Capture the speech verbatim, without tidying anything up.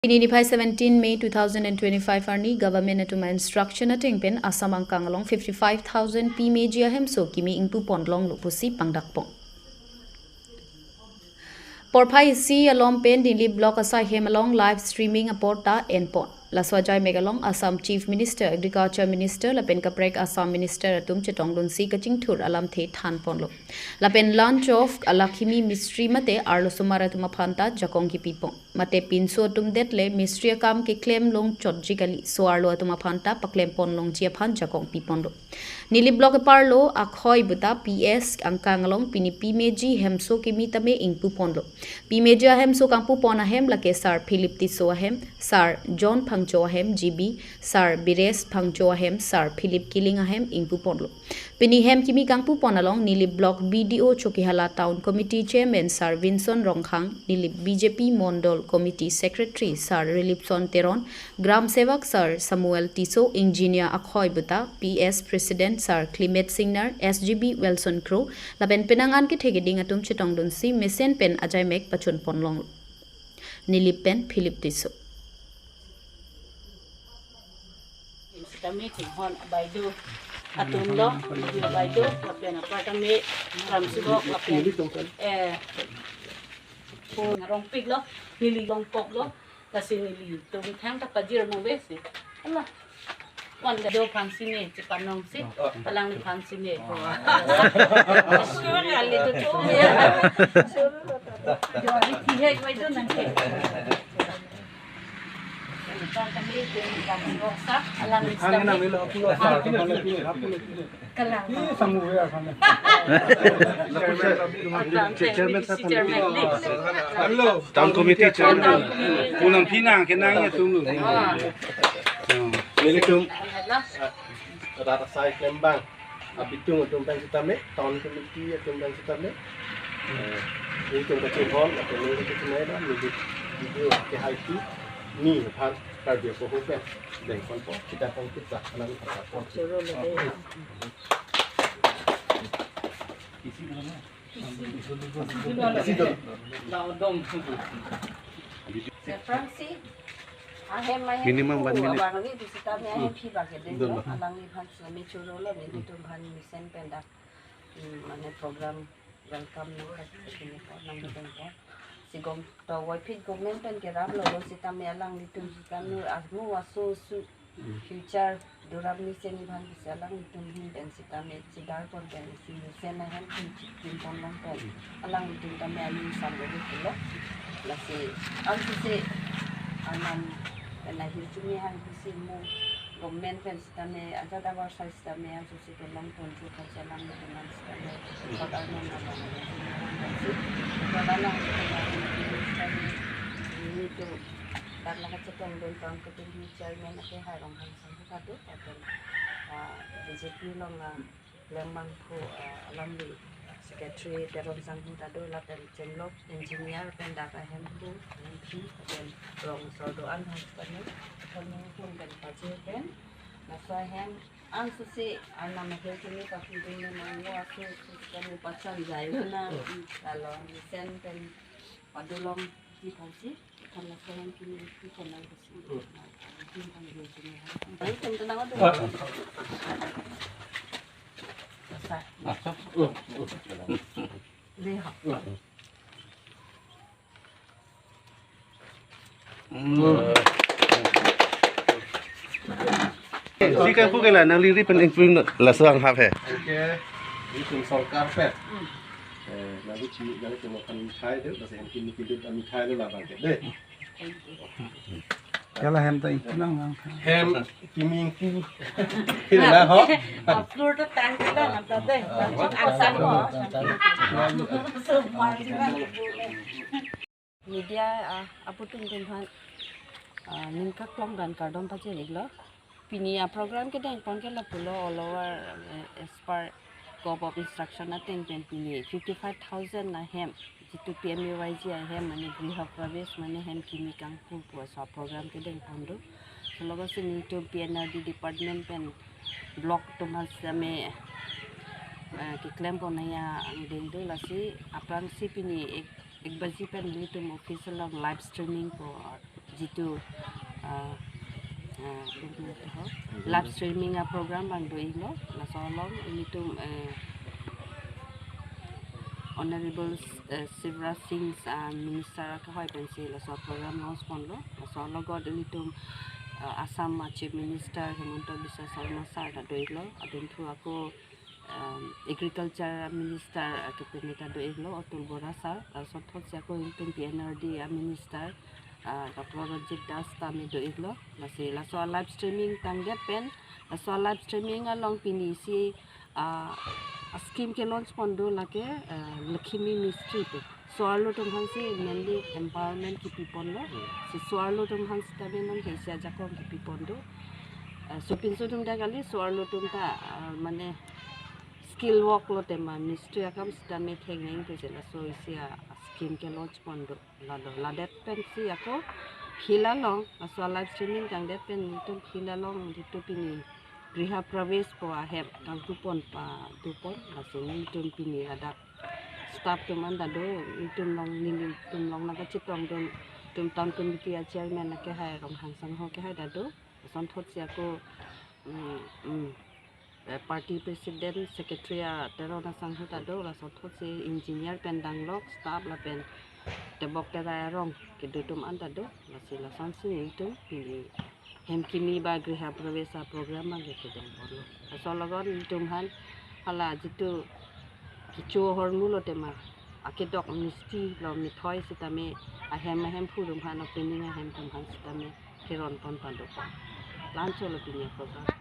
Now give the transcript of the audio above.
Pini niphai seventeen May two thousand and twenty-five arni government atum a-instruction ateng pen Assam angkang along fifty-five thousand P M A G I hemso kimi ingpu pon longlo pusi pangdakpon. Porphai isi alom pen Nilip Block asai hem along live streaming apor ta enpon. Laso ajaimek along Assam Chief Minister, Agriculture Minister lapen kaprek Assam Minister atum chetongdunsi kachingthur alamthe thanponlo. Lapen launch of Alakshmi Mystery mate arlosomar atum aphan ta jakong kipipon. Mate pinso atum detle mystery akam keklem longchotji kali, so arlo atum aphan ta paklempon longji aphan jakong piponlo. Nilip Block eparlo Akhoi Buta P S angkang along pini P M A G hemso kimi tame ingpu ponlo. P M A G ahemso kangpu pon ahem lake Sir Philip Tisso ahem, Sir John Phangcho ahem G B, Sir Bires Phangcho ahem, Sir Philip Killing ahem ingpu ponlo. Pini hem kimi kangpu pon along Nilip Block B D O Chokihola, Town Committee Chairman Sir Vinson Rongkhang, Nilip B J P Mondol Committee Secretary Sir Rilipson Teron, Gram Sevak Sir Samuel Tisso, Engineer Akhoi Buta, P S President Sir Clement Singnar, S G B Wilson Kro, lapen penang an kethe keding atum chetongdunsi mesen pen ajaimek pachun ponlong. Nilip pen Philip Tisso. Sitame chinghon abaido atum lo, abaido lapen apartment, Ram Sibok lapen, eh, Rongpik lo, neli Longpok lo, lasi nelitum thang ta pajir mo besi. Ala. Wan da do phangsine, chipanong si, palang phangsine. Sure, ali tu tu ya. Sure, tu tu. Jo, ali tihek wai tu nang ke. Alang Kalang. Chairman sahab. Town committee chairman. Punang phinang kenang ya tunggu. Nelitum rat asai klembang abitung atum pen sitame, town committee atum pen sitame. Eh, nelitum kachinghon, atau nelitum kachinai dah, nelitum video ke hai tu, ni aphan Karbi apoho pen dengponpo, kita pon kita alam apa pon. Isi dalam. Minimum one minute. Alangli aphan sitame choro lo, nelitum aphan mesen pen dak, hmm, mane program welcome nang kachini ko nang bidang ko. Si gom to wai phit government pen kerap lo, lo sitame alanglitum sitame asmu aso su future dorap ni seni aphan si alanglitum ahin pen sitame chedar pon pen si mesen ahem pen chitin pon long pen alanglitum tame aning sam lo pulo. Lasi ang si si anam pen ahir chumi hang si mu government pen sitame ajat abar sai sitame ang si si kelong pon si kachelong lo teman sitame kot arnon abang si kot alang sitame ini tu karena kachetong don tong ketum chairman ake hai Rongkhang sangkatu, lapen, ah, B J P along, ah, Lembang pu, ah, alamli secretary Teron Sanghu ta do, lapen chenglok engineer pen dak ahem pu, ahem pi, lapen rong sordo an hang pen, pen pen pen pajir pen, laso ahem, ang si si, anam ahem kini tapi dun na nang wa su su kami pachan jai na, kalau mesen pen padulong di pasi, kalau saya kini itu channel besi. Baik, tentu nama tu. Sa. Lihat. Si kangpu ke la, nangli ri pen ingpu laso anghap he. Okay. Itum sorkar pen. Eh, nangli si, nangli si makan mithai do, bas hem kimi kilit mithai do labang ke de. Kala hem ta ingpu nang nang. Hem kimi ingpu. Kila ho. Floor to tang kita nang ta de. Asam ho. Media, ah, aputum tum aphan, ah, ningkaklong dan kardom pajir-iklo. Pini a-program kedeng pon ke lapulo all over, eh, as per copy of instruction ateng pen pini fifty-five thousand ahem, jitu P M A Y G ahem, mane griha pravesh, mane hem kimi kangpu pu aso program kedeng pon do. Saloga si nelitum P N R D department pen block atum aphan sitame, eh, keklem pon nangji angdeng do, lasi aphrangsi pini ek, ek baji pen nelitum office along live streaming pu, ah, Jitu ah, ah, live streaming a program abang do-iklo, laso along ilitum eh, Honorable eh, Shivraj Singh ah, Minister akehoi pensi laso program launch ponlo. Laso alogot ilitum ah, Assam ah, Chief Minister Himanta Biswa Sarma sir ta do-iklo, adunthu ako um, Agriculture Minister ah, kepini ta do-iklo, Atul Bora sir, laso thotsi ako ilitum P N R D ah, Minister ah, Doctor Ranjit Das tame do-iklo. Lasi laso live streaming tangdet pen, laso live streaming along pini isi ah, scheme ke launch pon do lake ah, Lakhmi Mistri pu. So-arlo atum aphansi mainly empowerment kipi ponlo. Si so-arlo atum aphan sitame non ke isi ajakong kipi pon do. Ah, so pinso atum dak kali, so-arlo atum ta ah, mane skill work lo tema mistri akam sitame theklong pu je laso isi ah, scheme ke launch pon do. Lalo ladet pensi ako field along, laso live streaming tangdet pen ilitum field along jitu pini Griha Pravesh pu ahem kangtu pon padu pon, lasi ilitum pini ladak staff atum an ta do, ilitum along, nelitum along nangkachetongdun atum town committee a chairman akehai Ronghang Sangho akehai ta do, lason thotsi ako mm, mm, eh, party president, secretary a Teron asangho ta do, lason thotsi engineer pen danglok, staff lapen tebok terai arong kedo atum an ta do, lasi lasonsi ilitum pini hem kimi ba Griha Pravesh a program abang ke kedeng ponlo. Laso alogot ilitum aphan hala jitu kecho ahormu lo tema akedok misti lo mithoi sitame ahem ahemphu atum aphan, opening ahem atum aphan sitame keron pon padu pon. La-anchot lo pini a program.